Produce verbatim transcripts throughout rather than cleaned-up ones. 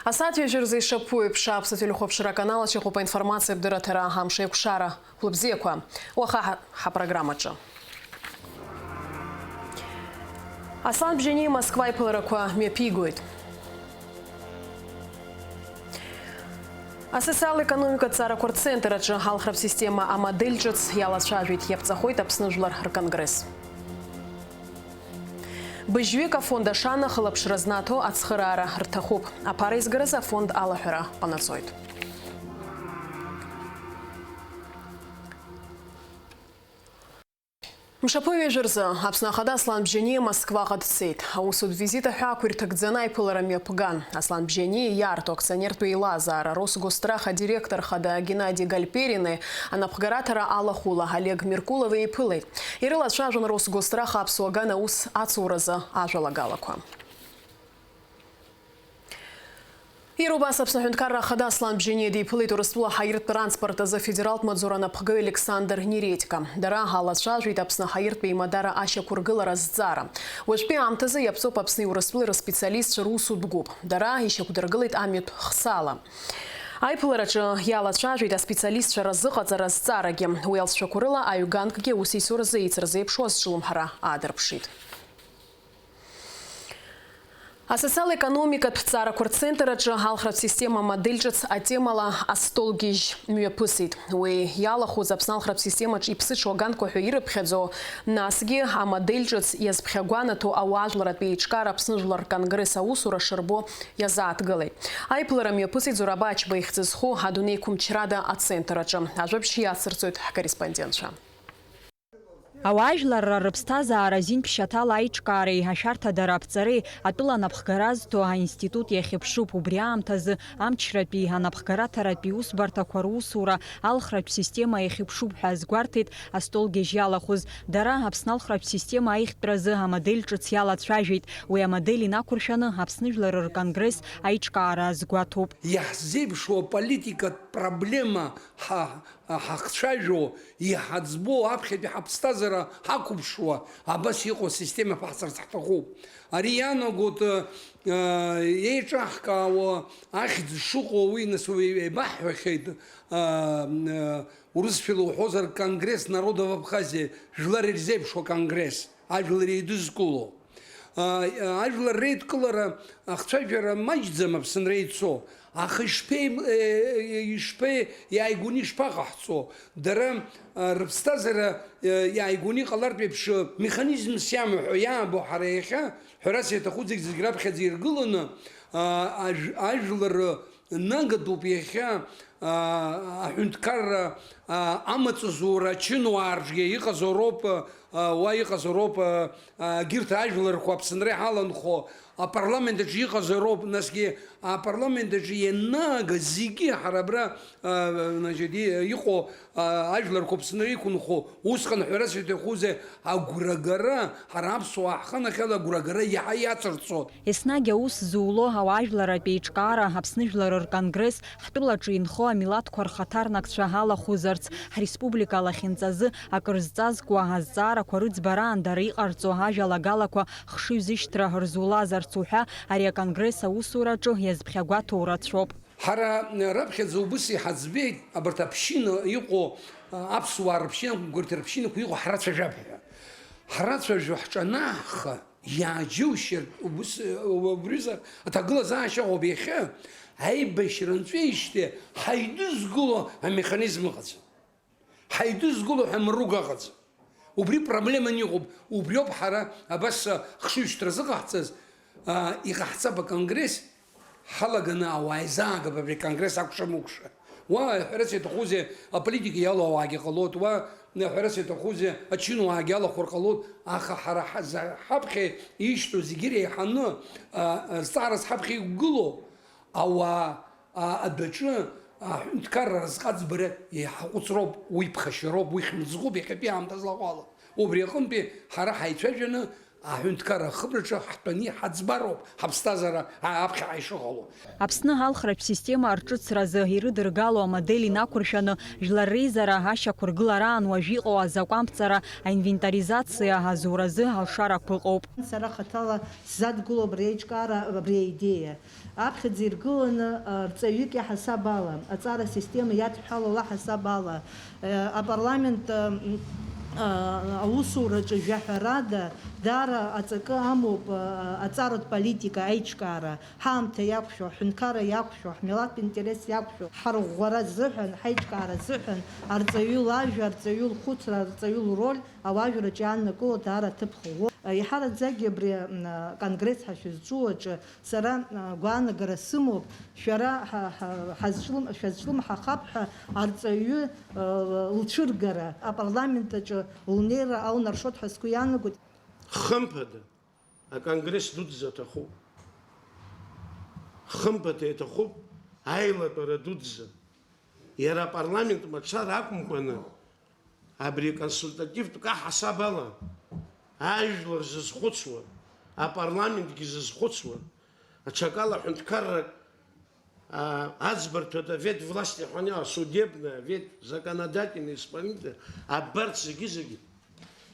Асааҭ ҩажәа рзы ишаԥу еиԥш, Аԥсуа телехәаԥшра аканал аҿы иҟоуп аинформациатә дырраҭара Амш еиқәшара. Хәлыбзиақәа. Уаха ҳа-, ҳапрограммаҿы. Аслан Бжьаниа Москва иԥыларақәа мҩаԥигоит. Асоциал-економикатә ҵаарақәа рцентр аҿы алхратә система амодель ҿыц иалацәажәеит, иаԥҵахоит Аԥсны Жәлар рконгресс. Быжьҩык афонд Ашана хылаԥшра знаҭо ацхыраара рҭахуп. Аԥара изгарыз афонд алаҳәара ҟанаҵоит. Мшаԥы ҩажәа рзы Аԥсны Ахада Аслан Бжьаниа Москваҟа дцеит. Аусутә визит аҳәаақәа ирҭагӡаны аиԥылара мҩаԥган. Аслан Бжьаниа иаарту акционертә еилазаара Росгострах адиректор хада Геннади Гальперини анапхгараҭара алахәыла Олег Меркулов еиԥылеит. Ирылацәажәон Росгострах аԥсуа ган аус ацуразы ажәалагалақәа. Иара убас Аԥсны Аҳәынҭқарра Ахада Аслан Бжьаниа диԥылеит Урыстәыла ҳаиртә транспорт азы афедералтә маҵзура анапхгаҩ Александр Нередько. Дара алацәажәеит Аԥсны ҳаиртә еимадара ашьақәыргылара азҵаара. Уажәтәи аамҭазы иаԥҵоуп Аԥсни Урыстәылеи рспециалистцәа русутә гәыԥ. Дара ишьақәдыргылеит амҩатә хсала. Аиԥылараҿы иалацәажәеит аспециалистцәа разыҟаҵара азҵаарагьы. Уи алҵшәақәа рыла аҩганкгьы аусеицуразы еицырзеиԥшу азҿлымҳара аадырԥшит. Асоциал-економикатә ҭҵаарақәа рцентр аҿы алхратә система амодель ҿыц атемала астолгьежь мҩаԥысит. Уи иалахәыз Аԥсны алхратә системаҿ иԥсыҽу аганқәа ҳәа ирыԥхьаӡо, насгьы амодель ҿыц иазԥхьагәанаҭо ауаажәларратә еиҿкаара Аԥсны Жәлар рконгресс аусура шырбо иазааҭгылеит. Аиԥылара мҩаԥысит Зураб Ачба ихьӡ зху адунеи қәымчрада ацентр аҿы. Ажәабжь иацырҵоит ҳкорреспондентцәа. Ауаажәларра рыԥсҭазаара азин ԥшьаҭала аиҿкаареи ашәарҭадара аԥҵареи атәыла анапхгара азҭо аинститут иахьыԥшуп. Убри аамҭазы амчратәи анапхгараҭаратәи усбарҭақәа русура алхратә система иахьыԥшуп ҳәа азгәарҭеит астолгьежь иалахәыз. Дара Аԥсны алхратә система аихтәразы амодель ҿыц иалацәажәеит. Уи амодель инақәыршәаны Аԥсны Жәлар рконгресс аиҿкаара азгәаҭоуп. Иаҳзеиԥшуа политикатә проблема ҳа ҳахцәажәо, иҳаӡбо, аԥхьатәи ҳаԥсҭазаара ҳақәыԥшуа, абас иҟоу асистема ԥаҳҵарц ҳҭахуп. Ари иаанагоит, э, еиҿаҳкаауа ахьӡ шыҟоу, уи нас уи еибаҳҳәахьеит, э, э, урысшәала уҳәозар, Конгресс народов Абхазии, жәлар ирзеиԥшуа конгресс, ажәлар еидызкыло. А, ажәлар реидкылара ахцәажәара маҷӡам Аԥсынра ицо, аха ишԥеи-, е, ишԥеи-, иааигәаны ишԥаҟаҳҵо? Дара, а, рыԥсҭазаара, е, иааигәаны иҟалартә еиԥш, механизмс иамоу ҳәа иаабо ҳара иахьа, ҳәарас иаҭаху зегь, зегь раԥхьаӡа иргыланы, а, ажә-, ажәлар нагатәуп иахьа, аа, аҳәынҭқарра, аа, амаҵзура ачынуаа рҿгьы иҟазароуп, аа, уа иҟазароуп, аа, егьырҭ ажәларқәа Аԥсынра иҳаланхо апарламент аҿы иҟазароуп, насгьы апарламент аҿы ианаага зегьы ҳара абра, аа, значит, и-, иҟоу, аа, ажәларқәа Аԥсынра иқәынхо, усҟан ҳәарас иаҭахузеи агәрагара, ҳара аԥсуаа ҳханахьала агәрагара иаҳа иацырҵо. Еснагь аус зуло ауаажәларратә еиҿкаара Аԥсны Жәлар рконгресс ҳтәылаҿы инхо амилаҭқәа рхаҭарнакцәа алахәызарц, ҳреспублика лахьынҵазы акыр зҵазкуа азҵаарақәа рыӡбараан дара иҟарҵо ажәалагалақәа хшыҩзышьҭра рзулазарц уҳәа ари аконгресс аусураҿы иазԥхьагәаҭоу рацәоуп. Ҳара раԥхьаӡа убыс иҳаӡбеит, абарҭ аԥшьына иҟоу, а, аԥсуаа рыԥшьынақәа, рԥшьынақәа иҟоу ҳрацәажәап ҳәа. Ҳрацәажәо ҳҿанааха, Иааџьоушьартә убыс, убриза аҭагылазаашьа ыҟоуп иахьа, аибашьра нҵәеижьҭеи ҳаидызкыло амеханизм ыҟаӡам. Ҳаидызкыло ҳәа мрук ыҟаӡам. Убри проблеманы иҟоуп. Убриоуп ҳара абас хшыҩшьҭра зыҟаҳҵаз, а, иҟаҳҵап аконгресс, Ҳалаганы ауаа изаагап абри аконгресс акәша-мыкәша. Уа, ҳәарас иаҭахузеи, аполитика иалоу ауаагьы ҟалоит, уа, ҳәарас иаҭахузеи, ачынуаагьы алахәыр ҟалоит, аха ҳара ҳа-, за-, ҳаԥхьа ишьҭоу зегьы реиҳаны, а, а, зҵаарас ҳаԥхьа иқәгылоу ауаа, а, адәаҿы аҳәынҭқарра разҟы аӡбара иҳаҟәыҵроуп, уи ԥхашьароуп, уи хьымӡӷуп иахьатәи аамҭазы ала. Убри аҟынтәи ҳара ҳаицәажәаны Аҳәынҭқарра ахыбраҿы ҳтәаны иҳаӡбароуп ҳаԥсҭазаара аԥхьаҟа ишыҟало. Аԥсны алхратә система арҿыцразы ирыдыргало амодель инақәыршәаны, жәлар реизара ашьақәыргылараан уажә иҟоу азакәанԥҵара, аинвентаризациа азуразы алшарақәа ыҟоуп. Сара хаҭала сзадгылоуп абри аиҿкаара, абри аидеиа. Аԥхьаӡа иргыланы, а, рҵаҩык иаҳасаб ала, аҵара асистема иадҳәалоу лаҳасаб ала, а, апарламент, а, м, а, аусураҿы жәаҳәарада, даара аҵакы амоуп, а, аҵаратә политика аиҿкаара, ҳаамҭа иақәшәо, ҳҳәынҭқарра иақәшәо, ҳмилаҭтә интерес иақәшәо, ҳарӷәӷәара азыҳәан, ҳаиҿкаара азыҳәан, арҵаҩы лажәа, арҵаҩы лхәыцра, арҵаҩы лроль ауаажәраҿы иааннакыло даара аҭыԥ ӷәӷәоуп. Еиҳараӡакгьы абри, м, а, конгресс ҳәа шәызҿу аҿы Сара, а, гәаанагара сымоуп, шәара ҳа-, ҳа-, ҳазҿлым-, шәазҿлымҳахап ҳәа арҵаҩы, а, лцәыргара, апарламент аҿы лнеира аунаршоит ҳәа сгәы иаанагоит. Хымԥада, аконгресс дуӡӡа аҭахуп. Хымԥада иаҭахуп аилатәара дуӡӡа. Иара апарламент мацара акәымкәаны, абри аконсультативтә каҳасаб ала, ажәлар зызхәыцуа, апарламентгьы зызхәыцуа, аҽакала ҳәынҭқаррак, а, аӡбарҭа, авет власти ҳәа ани, асудебная, авет законодательная, исполнительная, абарҭ зегьы-зегьы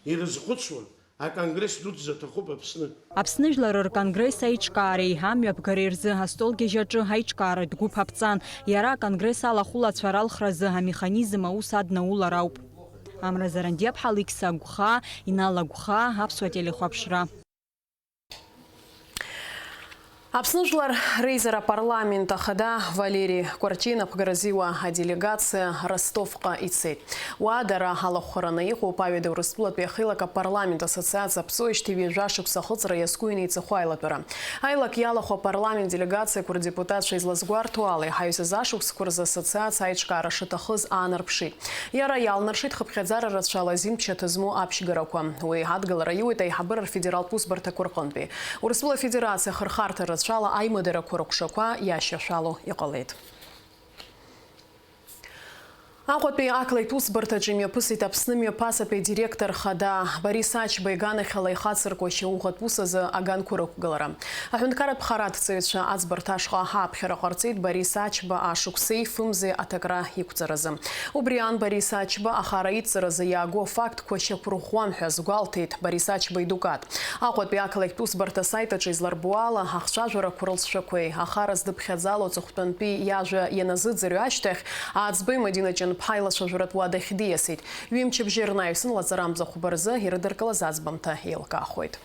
ирызхәыцуан. Аконгресс дуӡӡа аҭахуп Аԥсны. Аԥсны Жәлар рконгресс аиҿкаареи амҩаԥгареи рзы астолгьежь аҿы аиҿкааратә гәыԥ аԥҵан. Иара аконгресс алахәылацәа ралхразы амеханизм аус аднаулар ауп. Амра Зарандиаԥҳа, Алықьса Агәхаа, Инал Агәхаа, Аԥсуа телехәаԥшра. Аԥсны Жәлар Реизара Апарламент Ахада Валери Кәарҷиа инапхгаразы иуа аделегациа Ростовҟа ицеит. Уа дара алахәхараны иҟоуп Аҩада Урыстәылатәи ахеилак апарламент ассоциациа аԥҵоижьҭеи ҩажәа шықәса ахыҵра иазку инеиҵыху аилатәара. Аилак иалахәу апарламент делегациақәа рдепутатцәа излазгәарҭо ала, иҳаҩсыз ашықәсқәа рзы ассоциациа аиҿкаара шыҭахыз аанарԥшит. Иара иалнаршеит хыԥхьаӡара рацәала зинтә шьаҭа змоу аԥшьгарақәа. Уи адгылара иуеит аиҳабыра рфедералтә усбарҭақәа рҟынтәи. Урыстәыла Афедерациа ахырхарҭа рацәала аимадарақәа рыҟәшақәа иашьашәало иҟалеит. Аҟәатәи ақалақьтә усбарҭаҿы имҩаԥысит Аԥсны мҩаԥасатәи адиректор хада Борис Ачба иганахьала ихацырку ашьауӷатә ус азы аганқәа рықәгылара. Аҳәынҭқарратә хараҭҵаҩцәа аӡбарҭа ашҟа ааԥхьара ҟарҵеит Борис Ачба ашықәсеи фымзеи аҭакра иқәҵаразы. Убри аан Борис Ачба ахара идҵаразы иааго афактқәа шьақәырӷәӷәан ҳәа азгәалҭеит Борис Ачба идукат. Аҟәатәи ақалақьтә усбарҭа асаит аҿы изларбо ала, ахцәажәарақәа рылҵшәақәеи ахара здыԥхьаӡало аҵыхәтәантәи иажәа ианазыӡырҩ ашьҭахь, Аӡбеи Мадина Ҷанԥҳа илацәажәаратә уадахь диасит. Ҩымчыбжьа ирнаҩсан лаҵарамза хәба рзы ирыдыркылаз аӡбамҭа еилкаахоит.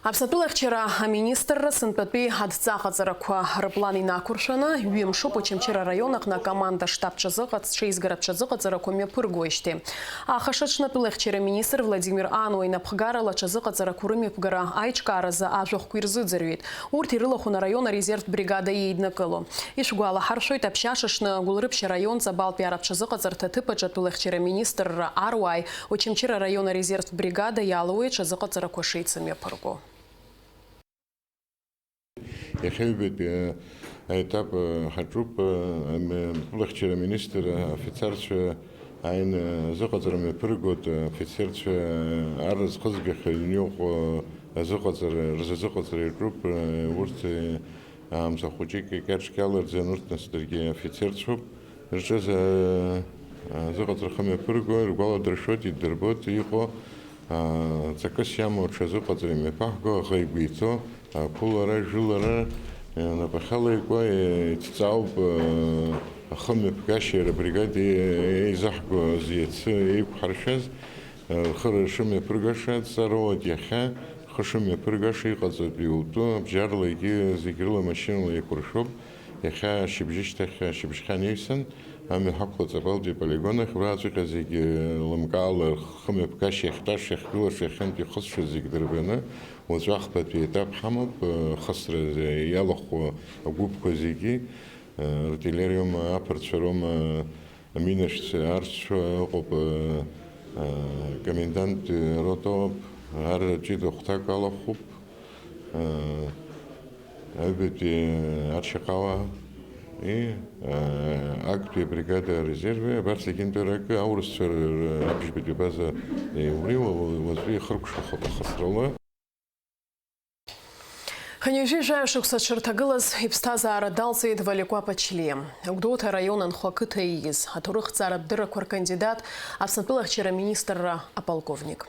Аԥснатәылахьчара аминистрра сынтәатәи адҵаҟаҵарақәа рыплан инақәыршәаны, ҩымшуп Очамчыра араион аҟны акоманда штаб ҽазыҟаҵ-, ҽеизгаратә ҽазыҟаҵарақәа мҩаԥыргоижьҭеи. Аха аҽны атәылахьчара аминистр Владимир Ануа инапхгарала аҽазыҟаҵарақәа рымҩаԥгара аиҿкааразы ажәахәқәа ирзыӡырҩит. Урҭ ирылахәын араион арезервтә бригада еиднакыло. Ишәгәалаҳаршәоит, аԥшьашаҽны Гәылрыԥшь араион Ҵабалтәи арабҽазыҟаҵарҭа аҭыԥаҿы атәылахьчара аминистрра аруааи Очамчыра араион арезервтә бригада иалоуи аҽазыҟаҵарақәа шеицымҩаԥырго. Иахьа ҩбатәи аетап ҳаҿуп. Атәылахьчара аминистр афицарцәа ааины азыҟаҵара мҩаԥыргоит. Афицарцәа ар зхызгахьоу ҩныҟа азыҟаҵара, рзазыҟаҵара иаҿуп. Урҭ Амца хәыҷык икьаҿ-кьалырӡан, урҭ нас даргьы афицерцәоуп. Рҿы за-, азыҟаҵара хымҩаԥырго, иргәаладыршәоит, иддырбоит иҟоу, а, ҵакыс иамоу аҽазыҟаҵара имҩаԥаҳго, аӷа игәы иҭоу, ақәылара, жәылара, а, напахьала икуа, е-, иҭҵаауп, а, ахымҩаԥгашьа иара абригад е-, еизаҳгоз иацы еиқәҳаршәаз, а, рхы шымҩаԥыргаша дҵароуеит иахьа. Рхы шымҩаԥыргаша иҟаҵатәи утәы, абжьарла егьи зегь рыла машьынала еиқәыршәоуп. Иахьа ашьыбжьышьҭахь, ашьыбжьхьа анаҩсан, амҩа ҳақәлаҵап Алтәи аполигон ахь, ураҵәҟьа зегь лымкаала рхымҩаԥгашьа иахьтәаша, иахьгылаша, иахьынтә ихысшаз зегь дырбаны, уаҵәы ахԥатәи аетап ҳамоуп, хысра иалахәу агәыԥқәа зегьы, артиллериоума, аԥырцәароума, Аминашьцәа, арцәа ыҟоуп, э, э, коменданттәи ротоуп, ар ҷыда хәҭак алахәуп, э, аҩбатәи аршьаҟауаа, И, э, актәи абригада арезерви абарҭ зегьынтәи ракы аурысцәа р-, р-, абжьбатәи абаза, э, убри уа-, уа-, уаҵәы ихыркәшахап ахысрала. Хынҩажәи жәаҩа шықәса дшырҭагылаз иԥсҭазаара далҵит Валикәа Ԥачлиа. Гәдоуҭа араион анхо ақыҭа ииз, аҭоурыхҭҵааратә дыррақәа ркандидат, Аԥсны атәылахьчара аминистрра аполковник.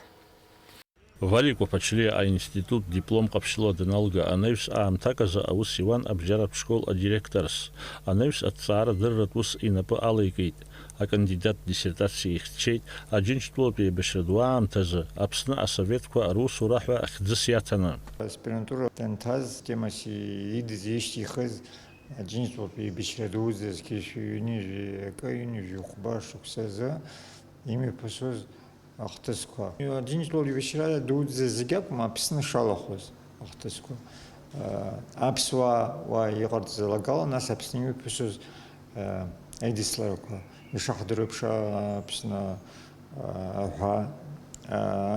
Валикәа Ԥачлиа аинститут диплом ҟаԥшьыла даналга анаҩс аамҭак азы аус иуан абжьаратә школ адиректорс. Анаҩс аҭҵаарадырратә ус инапы алеикит. Акандидат диссертациа ихьчеит Аџьынџьтәылатәи аибашьра ду аамҭазы Аԥсны асоветқәа русура ҳәа хьӡыс иаҭаны. Аспирантура данҭаз, темас идыз ишьҭихыз Аџьынџьтәылатәи аибашьра дуӡӡа зқьи шәи ҩынҩажәи акы, ҩынҩажәи хәба шықәсазы имҩаԥысуаз ахҭысқәа. Аџьынџьтәылатәи аибашьра дуӡӡа зегь акәым, Аԥсны шалахәыз ахҭысқәа. Аԥсуаа уа иҟарҵаз алагала, нас Аԥсны имҩаԥысуаз, аидысларақәа, ишаҳдыруа еиԥш, Аԥсны, аҳәаа,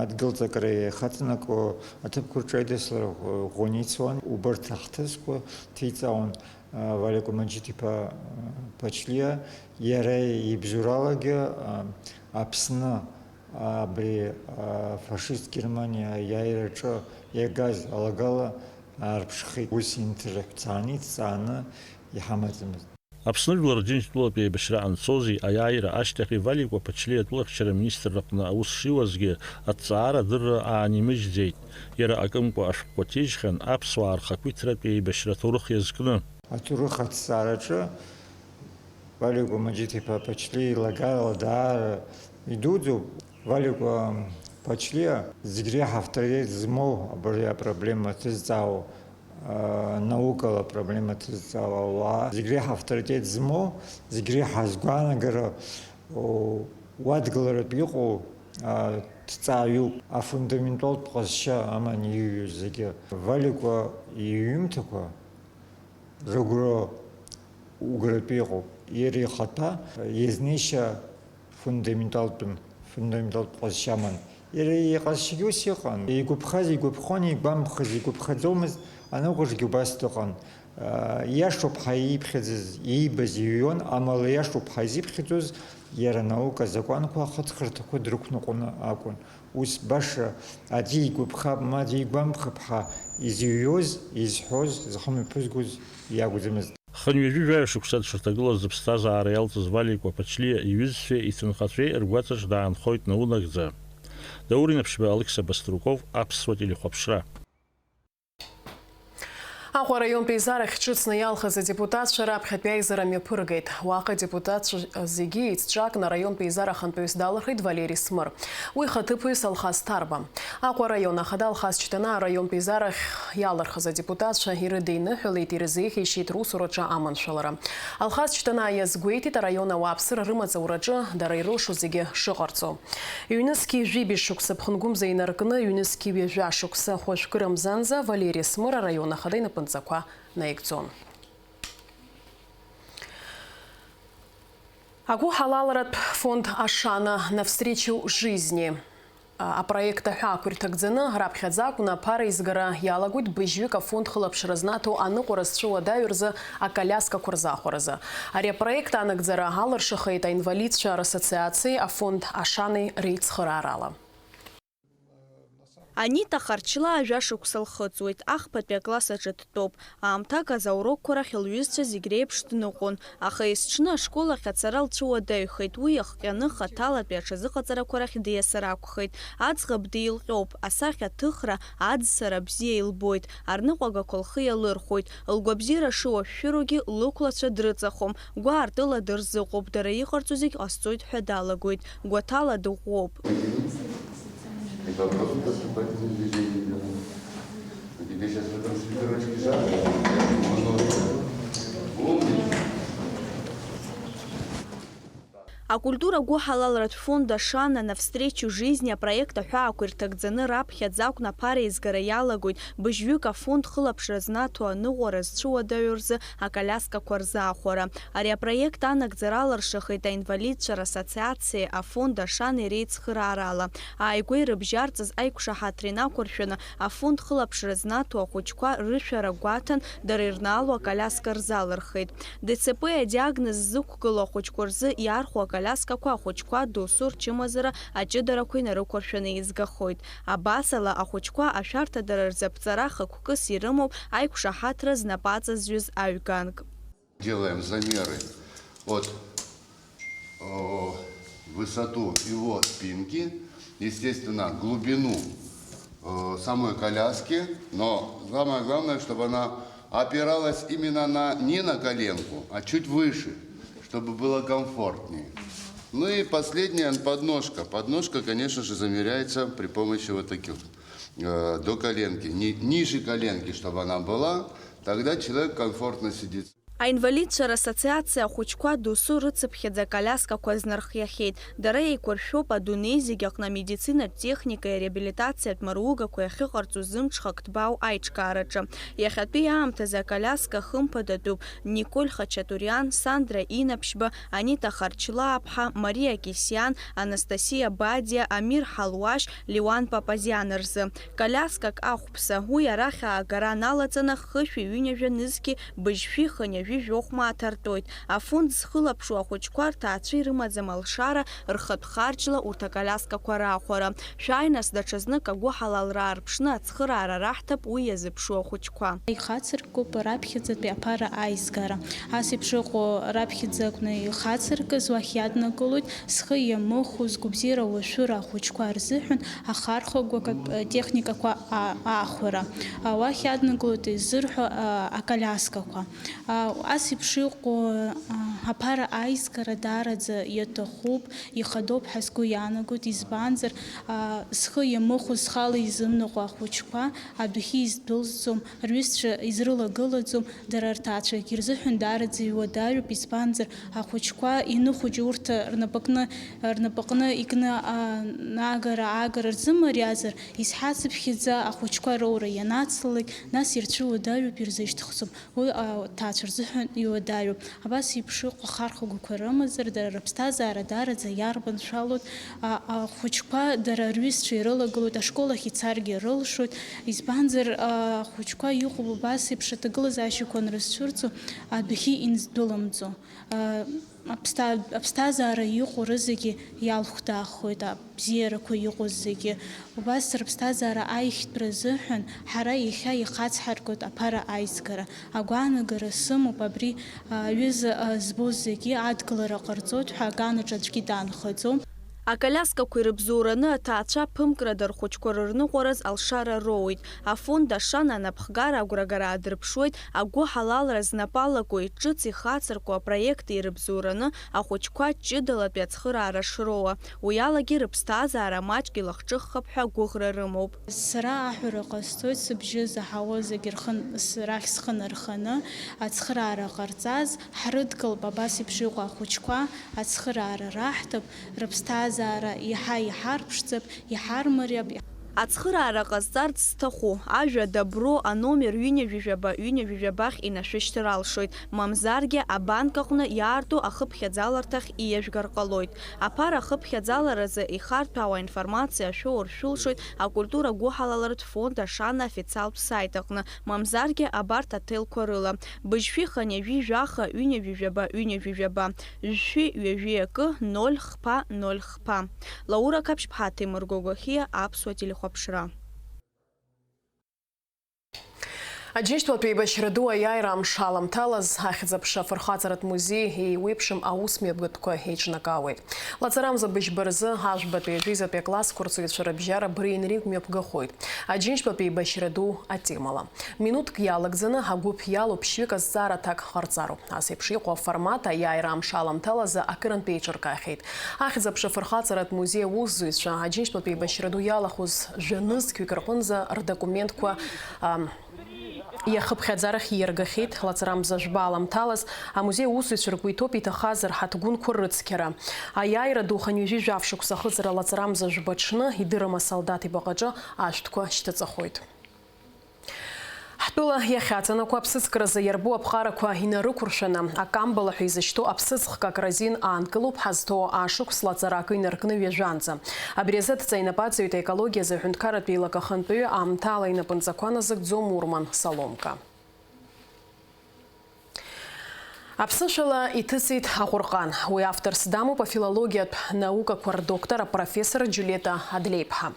адгьылҵакра ихаҵанакуа аҭыԥқәа рҿы аидыслара ӷәӷәаны ицуан. Убарҭ ахҭысқәа ҭиҵаауан Валикәа Маџьыҭ-иԥа Ԥачлиа, иара ибзоуралагьы Аԥсны абри афашист Германиа аиааираҿы иагаз алагала аарԥшхеит. Ус инҭырҳәцааны, иҭҵааны иҳамаӡамызт. Аԥсны жәлар Џьынџьтәылатәи аибашьра анцози аиааира ашьҭахьи Валикәа Ԥачлиа атәылахьчара аминистрраҟны аус шиуазгьы, аҭҵаарадырра аанимыжьӡеит. Иара акымкәа ашәҟәқәа ҭижьхьан аԥсуаа рхақәиҭратәи аибашьра аҭоурых иазкны. Аҭоурых аҭҵаараҿы Валикәа Маџьыҭ-иԥа Ԥачлиа илагарала даара идуӡӡоуп. Валикәа Ԥачлиа зегь реиҳа авторитет змоу абри апроблема ҭызҵаау, а, наукала апроблема ҭызҵаау ауаа, зегь реиҳа авторитет змоу, зегь реиҳа згәаанагара, о, уадгыларатә иҟоу, а, ҭҵааҩуп. Афундаменталтә ҟазшьа аман иҩыз зегьы. Валикәа иҩымҭақәа рыгәра угратәы иҟоуп. Иара ихаҭа иазнеишьа фундаменталтәын, фундаменталтә ҟазшьа аман. Иара иҟазшьагьы ус иҟан. Игәаԥхаз игәаԥхон, игәамԥхаз игәаԥхаӡомызт, аныҟәашьгьы убас дыҟан. Иашоуп ҳәа ииԥхьаӡаз, иибаз иҩуан, амала иашоуп ҳәа изиԥхьаӡоз иара анаука азакәанқәа ахыҵхырҭақәа дрықәныҟәаны акәын. Ус баша аӡәы игәаԥхап, ма аӡәы игәамԥхап ҳәа изыҩуаз, изҳәоз, зхы мҩаԥызгоз иакәӡамызт. Хынҩажәи жәаҩа шықәса дшырҭагылаз зыԥсҭазаара иалҵыз Валикәа Ԥачлиа иҩызцәеи иҭынхацәеи ргәаҵаҿ даанхоит наунагӡа. Даур Инаԥшьба, Алықьса Баструков, Аԥсуа телехәаԥшра. Аҟәа араионтә еизарахь ҿыцны иалхыз адепутатцәа раԥхьатәи аизара мҩаԥыргеит. Уаҟа адепутатцәа зегьы еицҿакны араионтә еизара ахантәаҩыс далырхит Валери Смыр. Уи ихаҭыԥуаҩыс Алхас Ҭарба. Аҟәа араион ахада Алхас Чҭанаа араионтә еизарахь иалырхыз адепутатцәа ирыдиныҳәалеит, ирзеиӷьеишьеит русураҿы аманшәалара. Алхас Чҭанаа иазгәеиҭеит араион ауааԥсыра рымаҵ аураҿы дара ирылшо зегьы шыҟарҵо. Ҩнызқьи жәибжь шықәса ԥхынгәымза инаркны, ҩнызқьи ҩажәа шықәса хәажәкыра мзанӡа Валери Смыр араион ахада инапынҵақәа наигӡон. Агәыҳалалратә фонд Ашана навстречу жизни апроект аҳәаақәа ирҭагӡаны, раԥхьаӡа акәны аԥара изгара иалагоит быжьҩык афонд хылаԥшра знаҭо аныҟәара зцәыуадаҩу рзы аколиаскақәа рзахәаразы. Ари апроект анагӡара алыршахеит аинвалидцәа рассоциациеи афонд Ашанеи реицхыраарала. Анита Харчлаа жәа шықәса лхыҵуеит, ахԥатәи акласс аҿы дтәоуп. Аамҭак азы аурокқәа рахь лҩызцәа зегь реиԥш дныҟәон, аха есҽны ашкол ахь ацара лцәыуадаҩхеит, уи иахҟьаны хаҭалатәи аҽазыҟаҵарақәа рахь диасыр акәхеит. Аӡӷаб деилҟьоуп, асахьаҭыхра, аӡсара бзиа илбоит, арныҟәагақәа лхы иалырхәоит, лгәабзиара шыуашәшәыругьы лықәлацәа дрыҵахом, гәаартыла дырзыҟоуп, дара иҟарҵо зегь ҟасҵоит ҳәа далагоит, гәаҭала дыӷәӷәоуп. Это просто поступательное движение. У тебя сейчас в этом свитерочке жарко. Акультура гәыҳалалратә фонд Ашана Навстречу жизни апроект аҳәаақәа ирҭагӡаны раԥхьаӡа акәны аԥара еизгара иалагоит. Быжьҩык афонд хылаԥшра знаҭо аныҟәара зцәыуадаҩу рзы акалиаскақәа рзаахәара. Ари апроект анагӡара алыршахеит аинвалидцәа рассоциациеи афонд Ашанеи реицхыраарала. Ааигәа ирыбжьарҵаз аиқәшаҳаҭра инақәыршәаны, афонд хылаԥшра знаҭо ахәыҷқәа рышәара гәаҭан, дара ирнаало акалиаска рзалырхит. Д Ц П адиагноз ззықәгылоу ахәыҷқәа рзы иархәо акалиаскақәа ахәыҷқәа досу рчымазара аҷыдарақәа инарықәыршәаны еизгахоит. Абасала, ахәыҷқәа ашәарҭадара рзы аԥҵара хықәкыс ирымоуп аиқәшаҳаҭра знапы аҵазҩыз аҩганк. Делаем замеры от, э, высоту его спинки, естественно, глубину, э, самой коляски, но самое главное, чтобы она опиралась именно на, не на коленку, а чуть выше, чтобы было комфортнее. Ну и последняя подножка. Подножка, конечно же, замеряется при помощи вот таких, э, до коленки, ни-, ниже коленки, чтобы она была, тогда человек комфортно сидит. Аинвалидцәа рассоциациа ахәыҷқәа досу рыцыԥхьаӡа акалиаскақәа знархиахьеит. Дара еиқәыршәоуп адунеи зегь аҟны амедицинатә техникеи ареабилитациатә мыругақәеи ахьыҟарҵо зымҽхак ҭбаау аиҿкаараҿы. Иахьатәи аамҭазы акалиаска хымԥадатәуп Николь Хачатуриан, Сандра Инаԥшьба, Анита Харчлааԥҳа, Мариа Кьесиан, Анастасиа Бадиа, Амир Ҳалуашь, Леуан Папазиан рзы. Калиаскак ахәԥса, уи арахь аагара аналаҵаны хышәи ҩынҩажәа нызқьи быжьшәи хынҩажәи жәохә мааҭ артәоит. Афонд зхылаԥшуа ахәыҷқәа рҭаацәа ирымаӡам алшара рхатә харџьла урҭ акалиаскақәа раахәара. Шәааи нас, даҽазнык агәыҳалалра аарԥшны ацхыраара раҳҭап уи иазыԥшу ахәыҷқәа. Ихацыркуп раԥхьаӡатәи аԥара аизгара. Ас еиԥш иҟоу раԥхьаӡа акәны ихацыркыз уахь иаднакылоит зхы иамыхәо, згәабзиара уашәыра ахәыҷқәа рзыҳәан ахархәагақәа, техникақәа а-, аахәара. А, уахь иаднакылоит изырҳәо, а, акалиаскақәа. А, ас еиԥш иҟоу, а, аԥара аизгара даараӡа иаҭахуп, ихадоуп ҳәа сгәы иаанагоит, избанзар, а, зхы иамыхәо, зхала изымныҟәо ахәыҷқәа адәахьы издәылҵӡом, рҩызцәа изрылагылаӡом, дара рҭаацәагьы рзыҳәан даараӡа иуадаҩуп, избанзар, ахәыҷқәа иныхәыҷу урҭ рнапаҟны, рнапаҟны икны, а, агара, аагара рзымариазар, изҳацыԥхьаӡа ахәыҷқәа роура ианацлалак, нас ирцәыуадаҩуп, ирзышьҭыхӡом. Уи, а, аҭаацәа рзыҳәан иуадаҩуп. Абас еиԥш иҟоу ахархәагақәа рымазар, дара рыԥсҭазаара даараӡа иарманшәалоит. А, ахәыҷқәа дара рҩызцәа ирылагылоит, ашкол ахь ицаргьы рылшоит. Избанзар, а, ахәыҷқәа иҟоуп убас еиԥш аҭагылазаашьақәа анрызцәырҵо, адәахьы инздәыламӡо. А, аԥсҭа-, аԥсҭазаара иҟоу рызегьы иалхәдаахоит, абзиарақәа иҟоу зегьы. Убас рыԥсҭазаара аиӷьтәра азыҳәан ҳара иахьа ихацҳаркуеит аԥара аизгара. Агәаанагара сымоуп, абри, а, аҩыза, а, збоз зегьы адгылара ҟарҵоит ҳәа аганаҿ аӡәгьы даанхаӡом. Акалиаскақәа ирыбзоураны аҭаацәа ԥымкрада рхәыҷқәа рырныҟәараз алшара роуеит. Афонд Ашана анапхгара агәрагара аадырԥшуеит, агәыҳалалра знапы алакуеит, ҿыц ихацырку апроект ирыбзоураны ахәыҷқәа ҷыдалатәи ацхыраара шроуа. Уи алагьы рыԥсҭазаара маҷк илахҿыххап ҳәа агәыӷра рымоуп. Сара аҳәара ҟасҵоит, сыбжьы заҳауа зегьы рхы н-, с-, рахь схы нарханы, ацхыраара ҟарҵаз, ҳрыдгылап абас еиԥш иҟоу ахәыҷқәа, ацхыраара раҳҭап, рыԥсҭазаара иаҳа иҳарԥшӡап, иҳармариап. Ацхыраара ҟазҵарц зҭаху, ажәа добро аномер ҩынҩажәижәаба, ҩынҩажәижәабахь инашәышьҭыр алшоит, мамзаргьы абанк аҟны иаарту ахыԥхьаӡаларҭахь ииажәгар ҟалоит. Аԥара ахыԥхьаӡаларазы ихарҭәаауа аинформациа шәоур шәылшоит акультура гәыҳалалратә фонд Ашана афициалтә сайт аҟны, мамзаргьы абарҭ аҭелқәа рыла, быжьшәи хынҩажәи жәаха, ҩынҩажәи жәаба, ҩынҩажәи жәаба, жәшәи ҩажәи акы, ноль хԥа, ноль хԥа. Лаура Қаԥшьԥҳа, Ҭемыр Гогохиа, Аԥсуа телехәаԥшра. Аџьынџьтәылатә еибашьра ду аиааира амш аламҭалаз, ахьӡ-аԥша афырхаҵаратә музеи еиуеиԥшым аусмҩаԥгатәқәа еиҿнакаауеит. Лаҵарамза быжьба рзы ажәбатәи ажәеизатәи аклассқәа рҵаҩцәа рыбжьара Брейн Риг мҩаԥгахоит, Аџьынџьтәылатә еибашьра ду атемала. Минуҭк иалагӡаны агәыԥ иалоу ԥшьҩык азҵаара аҭак ҟарҵароуп. Ас еиԥш иҟоу аформат аиааира амш аламҭалазы акырынтә еиҿыркаахьеит. Ахьӡ-аԥша афырхаҵаратә музеи аусзуҩцәа Аџьынџьтәылатә еибашьра ду иалахәыз жәа нызқьҩык рҟынӡа рдокументқәа, ам, Иахыԥхьаӡарахь ииаргахьеит лаҵарамза жәба аламҭалаз, амузеи аусзуҩцәа ргәы иҭоуп иҭахаз рҳаҭгәынқәа рыцқьара. Аиааира ду хынҩажәи жәаф шықәса ахыҵра лаҵарамза жәбаҽны, идырым асолдаҭ ибаҟаҿы ашәҭқәа шьҭаҵахоит. Ҳтәыла иахьаҵанакуа аԥсыӡкразы иарбоу аԥҟарақәа инарықәыршәаны, акамбала ҳәа изышьҭоу аԥсыӡ хкык азин аанкылоуп ҳазҭоу ашықәс лаҵара акы инаркны ҩажәанӡа. Абри азы адҵа инапаҵаҩит аекологиазы аҳәынҭқарратә еилак ахантәаҩы, аамҭала инапынҵақәа назыгӡо Мурман Саломка. Аԥсышәала иҭыҵит Аҟәырҟан. Уи авторс дамоуп афилологиатә наукақәа рдоктор апрофессор Џьулиета Адлеиԥҳа.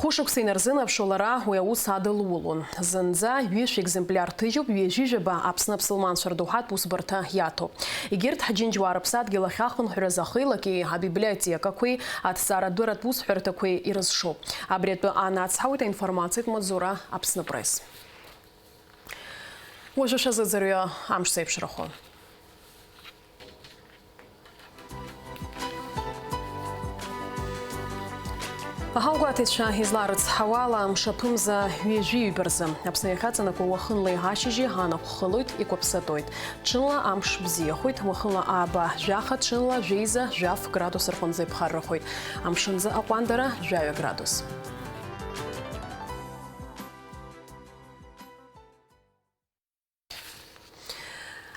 Хәышықәса инарзынаԥшуа лара уи аус адылулон. Зынӡа ҩышә екземпляр ҭыжьуп, ҩажәи жәаба Аԥсны аԥсылманцәа рдоуҳатә усбарҭа иаҭо. Егьырҭ ҳџьынџьуаа рыԥсадгьыл ахь ахынҳәраз ахеилаки абиблиотекақәеи аҭҵаарадырратә усҳәарҭақәеи ирызшоуп. Абри атәы анацҳауеит аинформациатә маҵзура Аԥсныпресс. Уажәы шәазыӡырҩы амш зеиԥшрахо. Аҳаугәаҭаҩцәа изларыцҳауала, мшаԥымза ҩажәи ҩба рзы Аԥсны иахьаҵанакуа уахынлеи ашьыжьи анаҟә хылоит, икәаԥсатоит. Ҽынла амш бзиахоит, уахынла ааба жәаха, ҽынла жәеиза жәаф градус рҟынӡа иԥхаррахоит. Амшынӡы аҟәандара жәаҩа градус.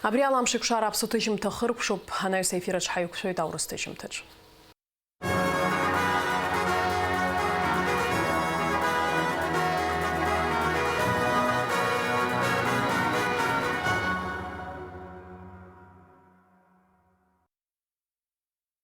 Абри ала Амшеикәшара аԥсуа ҭыжьымҭа хыркәшоуп, анаҩс аефир аҿы ҳаиқәшәоит аурыс ҭыжьымҭаҿ.